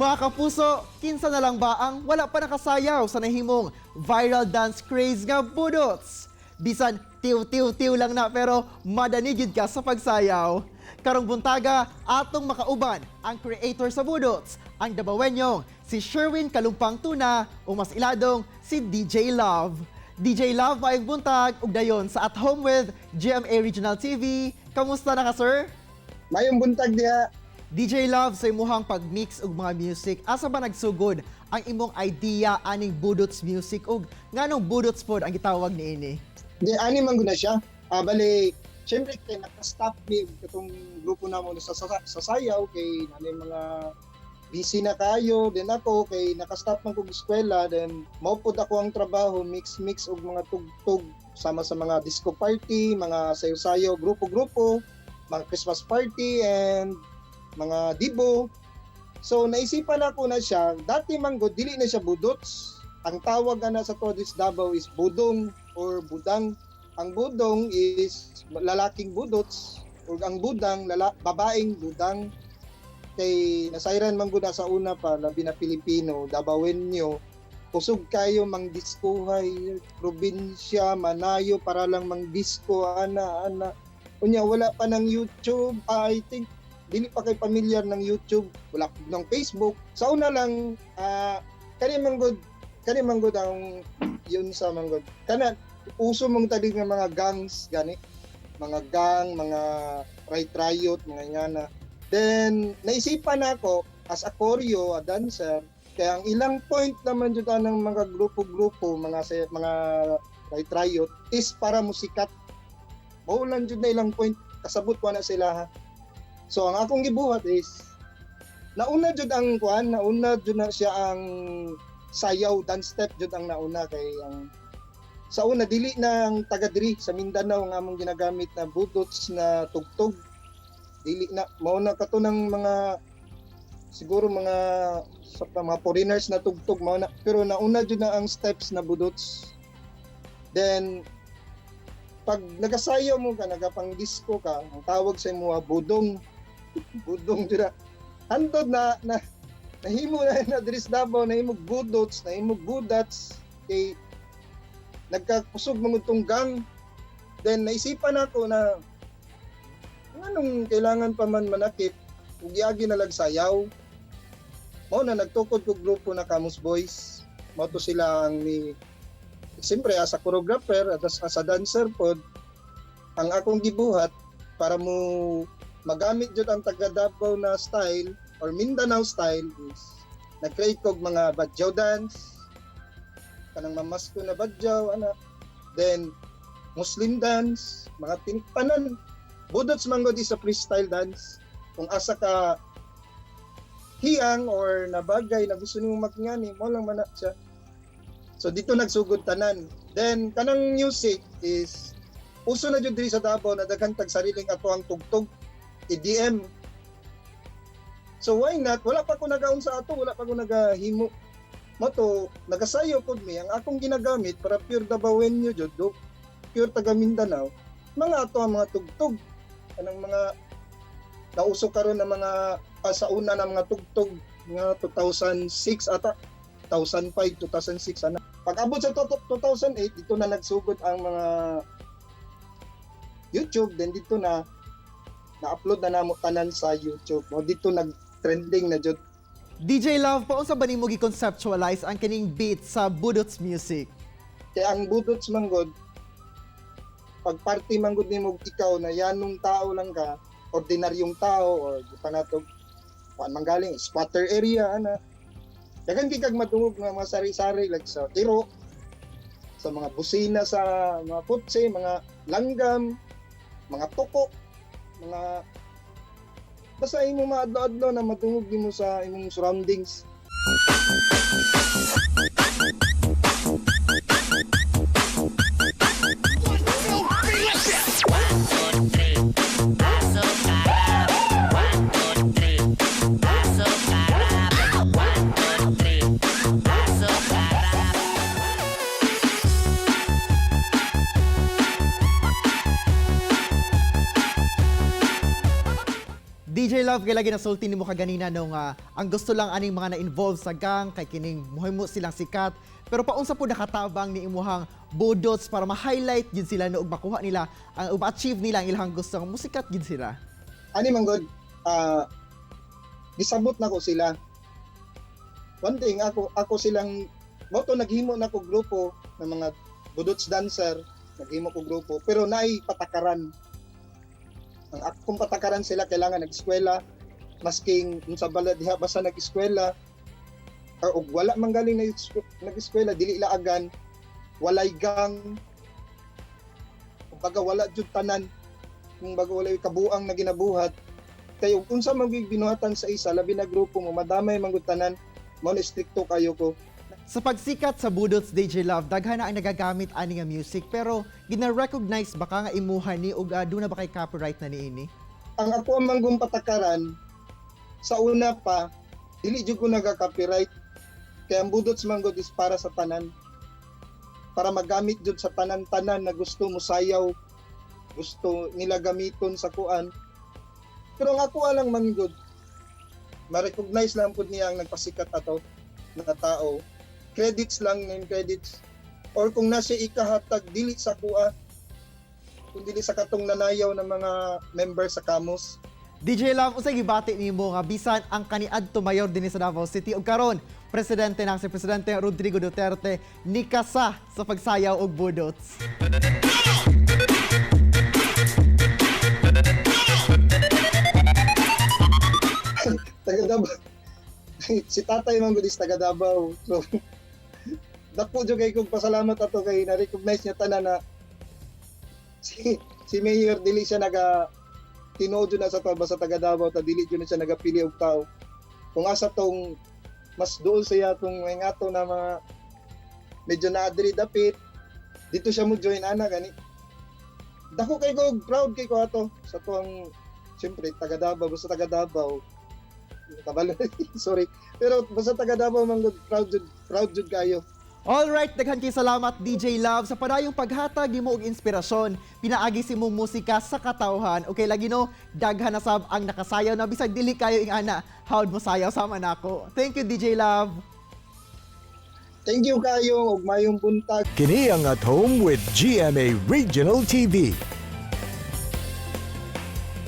Mga kapuso, kinsa na lang ba ang wala pa nakasayaw sa nahimong viral dance craze nga budots? Bisan tiw-tiw-tiw lang na pero madanigid ka sa pagsayaw. Karong buntaga, atong makauban ang creator sa budots, ang Dabawenyong si Sherwin Kalumpang Tuna o mas iladong si DJ Love. DJ Love, maayong buntag ug dayon sa At Home with GMA Regional TV. Kamusta na ka, sir? Mayong buntag diha. DJ Love, sa imuhang pag-mix og mga music, asa ba nagsugod ang imong idea aning budots music ug nganong budots pod ang gitawag niini? Di ani man gud na siya. Ah, bali syempre kay naka-stop mi katong grupo namo sa sayaw kay nanay mga busy na kayo, then ako kay naka-stop man kog eskwela, then mao pod ako ang trabaho, mix mix og mga tugtog sama sa mga disco party, mga sayo-sayo, grupo-grupo, mga Christmas party and mga dibo. So naisipan ako na siya, dati man gud dili na siya budots. Ang tawag ana sa Todis Davao is budong or budang. Ang budong is lalaking budots or ang budang babaeng budang. Kay nasayran man gud na sa una pa, labi na Pilipino, Dabawenyo, kusog kayo mang diskuhay, probinsya, manayo para lang mang disco ana ana. Unya wala pa ng YouTube, I think dili pa kay pamilyar ng YouTube, wala pa ng Facebook. Sa una lang kani man gud ang yun sa man gud. Kana uso mong tadig ng mga gangs gani, mga gang, mga right riot, mga ingana. Then naisipan nako as a choreo, a dancer, kaya ang ilang point naman jud anang mga grupo-grupo, mga right riot is para musikat. Mao lang jud na ilang point, kasabot wa na sila ha. So ang akong gibuhat is nauna jud ang kuan, nauna jud na siya ang sayaw, dance step jud ang nauna, kay ang sa una dili na ang taga diri sa Mindanao ang among ginagamit na budots na tugtog, dili na mao na kato ng mga siguro mga sa mga foreigners na tugtog mao na, pero nauna jud na ang steps na budots. Then pag nagasayaw mo ka, nagapang disco ka, ang tawag sa imo budong, budong jud na. Hantod na na nahimo na na diri sa Davao, nahimo budots, nahimo budats, kay nagkakusog man tong gang. Then naisipan ako na nganong kailangan pa man manakit ug giagi na lang sayaw. Mao na nagtukod kog grupo na Camus Boys. Mao to sila ang ni siyempre as a choreographer at as a dancer pod, ang akong gibuhat para mo magamit jud ang taga Davao na style or Mindanao style is nag-create kog mga badyaw dance, kanang mamasko na badyaw ana, then Muslim dance, mga tinikpanan. Budots man gud is a freestyle dance, kung asa ka hiyang or nabagay na gusto nimo magngani mo lang man na siya. So dito nagsugod tanan. Then kanang music is uso na jud diri sa Davao na daghan tag sariling ato ang tugtog, EDM. So why not? Wala pa ko nagaon sa ato, wala pa ko nagahimo. Mao to nagasayo pod mi, ang akong ginagamit para pure Dabawenyo jud, do, pure taga Mindanao, mga ato ang mga tugtog, kanang mga nauso karon na mga sa una na mga tugtog nga 2006 ata, 2005, 2006 ana. Pag abot sa 2008, dito na nagsugod ang mga YouTube, then dito na na-upload na namo tanan sa YouTube. Mo dito nag-trending na jud. DJ Love, paunsa ba nimo gi-conceptualize ang kining beat sa budots music? Kaya ang budots manggod, pag party manggod nimo ikaw na yanong tao lang ka, ordinaryong tao or di pa nato kuan man galing squatter area ana. Daghan kay kag madungog nga mga sari-sari like sa tiro, sa mga busina, sa mga kotse, mga langgam, mga tuko, mga basta imo maadlo-adlo na madungog nimo sa imong surroundings. DJ Love, kay lagi nasulti nimo kaganina nung ang gusto lang aning mga na-involve sa gang kay kining muhimo silang sikat. Pero paunsa po nakatabang ni imuhang budots para ma-highlight gid sila no ug makuha nila ang ug ma-achieve nila ang ilang gusto nga musikat gid sila? Ani man god, gisabot nako sila. One thing, ako silang mo to, naghimo na ko grupo ng mga budots dancer, naghimo ko grupo, pero naay patakaran. Ang akong patakaran sila, kailangan nag-eskwela, masking unsa bala diha, basta nag-eskwela or og wala man galing nag-eskwela, dili laagan, walay gang, kumbaga wala jud tanan, kung bago walay kabuang na ginabuhat. Kay ug unsa man gyud binuhatan sa isa, labi na grupo mo, madamay man gud tanan. Mo na strikto kayo ko. Sa pagsikat sa budots, DJ Love, daghan na ang nagagamit ani nga music, pero gina-recognize ba ka nga imuha ni ug duna ba kay copyright na niini? Ang ako ang manggong patakaran sa una pa, dili jud ko naga-copyright, kay ang budots man gud is para sa tanan, para magamit jud sa tanan-tanan na gusto mo sayaw, gusto nila gamiton sa kuan. Pero ang ako lang man gud, ma-recognize lang pud niya ang nagpasikat ato na tao. Credits lang, name credits, or kung nasa ikahatag, dili sa kuha, kung dili sa katong nanayaw ng mga member sa Kamos. DJ Love, unsay gibati nimo nga bisan ang kaniadto mayor dinhi sa Davao City ug karon presidente na si Presidente Rodrigo Duterte nikasa sa pagsayaw og budots? Taga Davao. Si Tatay man gud is taga Davao. So dako jud kay kong pasalamat ato kay na-recognize niya tanan na si Mayor dili siya naga tinuod jud na sa to, basta taga Davao ta, dili jud na siya nagapili og tao. Kung asa tong mas dool siya tong may ato na mga medyo naa diri dapit dito siya mo join ana gani. Dako kay ko, proud kay ko ato sa tuang, siyempre taga Davao, basta taga Davao kabalo, sorry, pero basta taga Davao man gud, proud jud, proud jud kayo. Alright, daghan kay salamat, DJ Love, sa padayong paghatag nimo og inspirasyon pinaagi sa imong musika sa katawhan. Okay lagi no, daghan na sab ang nakasayaw na bisag dili kayo ing ana, how'd mo sayaw sama nako. Thank you, DJ Love. Thank you kayo ug mayong buntag. Kini ang At Home with GMA Regional TV.